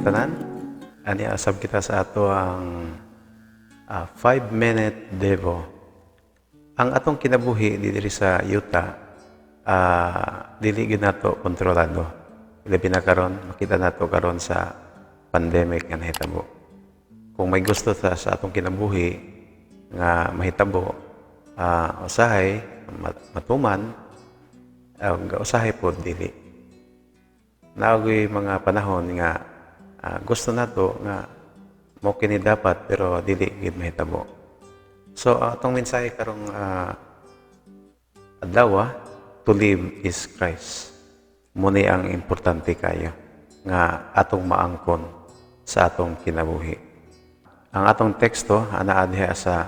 Tanan. Ani asab kita sa ato ang 5-minute devo. Ang atong kinabuhi diri sa yuta, dili gyud nato kontrolado. Labi na karon, makita nato karon sa pandemic nga nahitabo. Kung may gusto ta sa atong kinabuhi nga mahitabo, usahay matuman, usahay pod dili. Naa gyuy mga panahon nga gusto nato nga mo kini dapat, pero dili gid mahitabo. So atong mensahe karong adlaw, to live is Christ. Mao ni ang importante kayo nga atong maangkon sa atong kinabuhi. Ang atong teksto anaa diha sa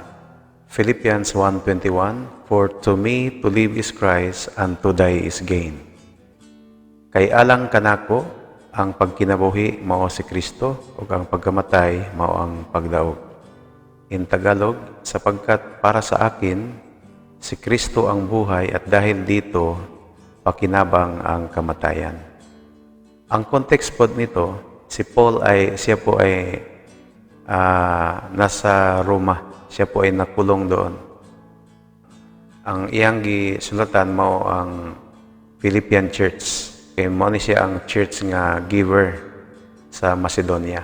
Philippians 1:21, "For to me to live is Christ and to die is gain." Kay alang kanako, ang pagkinabuhi mao si Kristo ug ang pagkamatay mao ang pagdaog. In Tagalog, sapagkat para sa akin, si Kristo ang buhay at dahil dito, pakinabang ang kamatayan. Ang context po nito, si Paul ay, siya po ay nasa Roma. Siya po ay nakulong doon. Ang iyang gisulatan mao ang Philippian Church. Kay mao ni siya ang church nga giver sa Macedonia.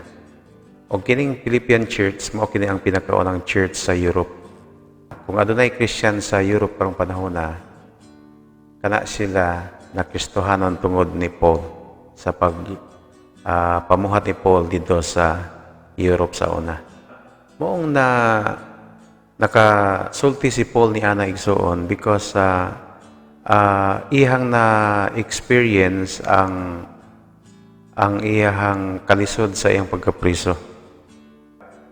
Og kining Philippian Church, mao kini ang pinakaunang church sa Europe. Kung adunay Christian sa Europe karong panahon na, kana sila na Kristohanon tungod ni Paul sa pag pamuhat ni Paul dito sa Europe sa una. Maong na nakasulti si Paul ni ana, igsuon, because iyang na experience ang iyahang kalisod sa iyang pagkapriso.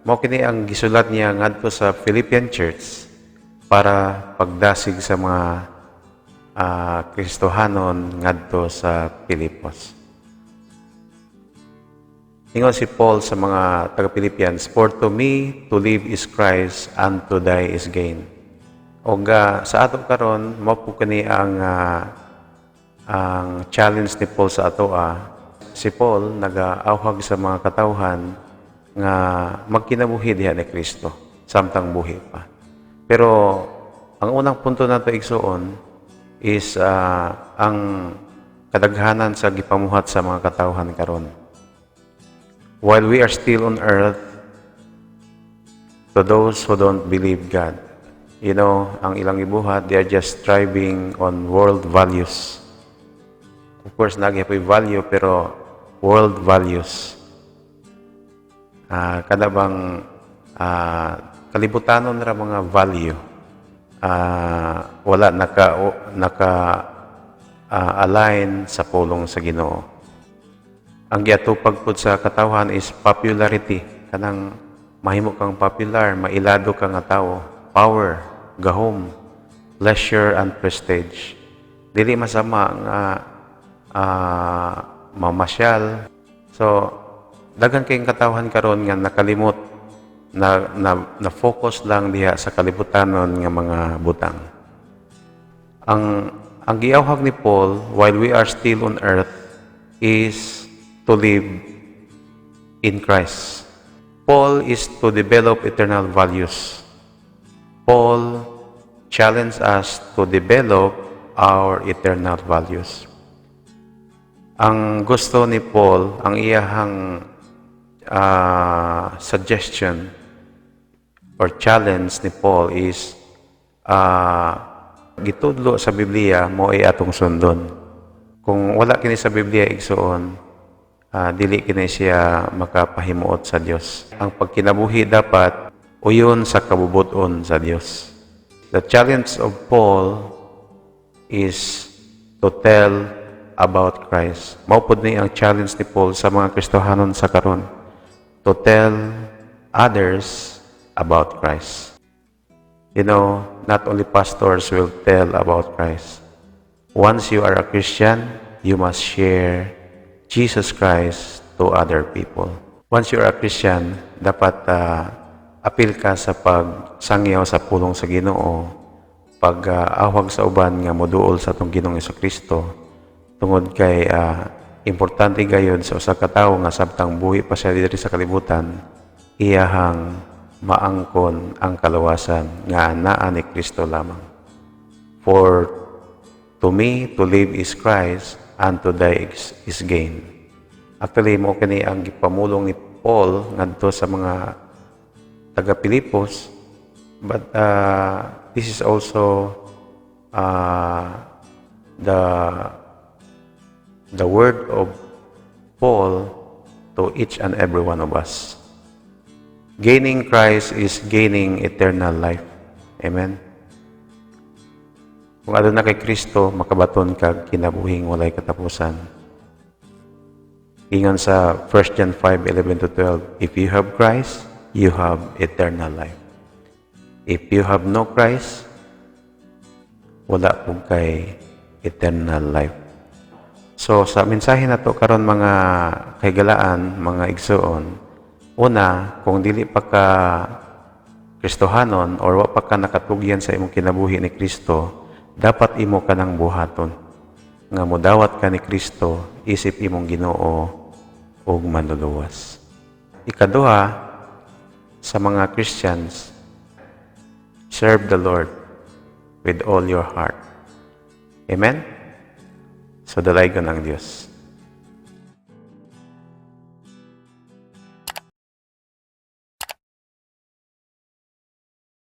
Mao kini ang gisulat niya ngadto sa Philippian Church para pagdasig sa mga Kristohanon ngadto sa Pilipos. Ingon si Paul sa mga taga-Philippians, "For to me, to live is Christ and to die is gain." Og sa ato karon, mao po kani ang challenge ni Paul sa ato. Si Paul nagaawhag sa mga katawhan nga magkinabuhi diha ni Kristo samtang buhi pa. Pero ang unang punto nato, igsuon, is ang kadaghanan sa gipamuhat sa mga katawhan karon. While we are still on earth, to those who don't believe God, ang ilang ibuhat, they are just striving on world values. Of course, naa po'y value, pero world values. Kada bang kalibutanon ra mga value. Wala naka align sa pulong sa Ginoo. Ang giatupag pud sa katawhan is popularity. Kanang mahimo kang popular, mailado ka nga tawo, power, gahom, pleasure and prestige. Dili masama nga mamasyal. So, daghan kayong katawhan karon nga nakalimot na focus lang diha sa kalibutanon nga mga butang. Ang giawhag ni Paul while we are still on earth is to live in Christ. Paul is to develop eternal values. Paul challenged us to develop our eternal values. Ang gusto ni Paul, ang iyahang suggestion or challenge ni Paul is gitudlo sa Biblia mao ay atong sundon. Kung wala kini sa Biblia, igsuon, dili kini siya makapahimuot sa Dios. Ang pagkinabuhi dapat uyon sa kabubuton sa Dios. The challenge of Paul is to tell about Christ. Mao pud ni ang challenge ni Paul sa mga Kristohanon sa karon. To tell others about Christ. Not only pastors will tell about Christ. Once you are a Christian, you must share Jesus Christ to other people. Once you are a Christian, dapat apil ka sa pagsangyaw sa pulong sa Ginoo, pag-awhag sa uban nga moduol sa atong Ginoong Kristo, tungod kay Importante gayud sa usa ka tawo nga samtang buhi pa siya diri sa kalibutan, iyahang maangkon ang kaluwasan nga naa ni Kristo lamang. For to me, to live is Christ, and to die is gain. Actually, mao kini ang gipamulong ni Paul ngadto sa mga taga Pilipos, but this is also the word of Paul to each and every one of us. Gaining Christ is gaining eternal life. Amen. Kung aduna kay Kristo, makabaton kag kinabuhing walay katapusan. Ingon sa 1 John 5:11 to 12, if you have Christ, you have eternal life. If you have no Christ, wala pud kay eternal life. So sa mensahe na to karon, mga kahigalaan, mga igsuon, una, kung dili pa ka Kristohanon or wa pa ka nakatugyan sa imong kinabuhi ni Kristo, dapat imo kanang buhaton nga mudawat ka ni Kristo isip imong Ginoo ug Manluluwas. Ikaduha, sa mga Christians, serve the Lord with all your heart. Amen? So dalaygon ang Dios.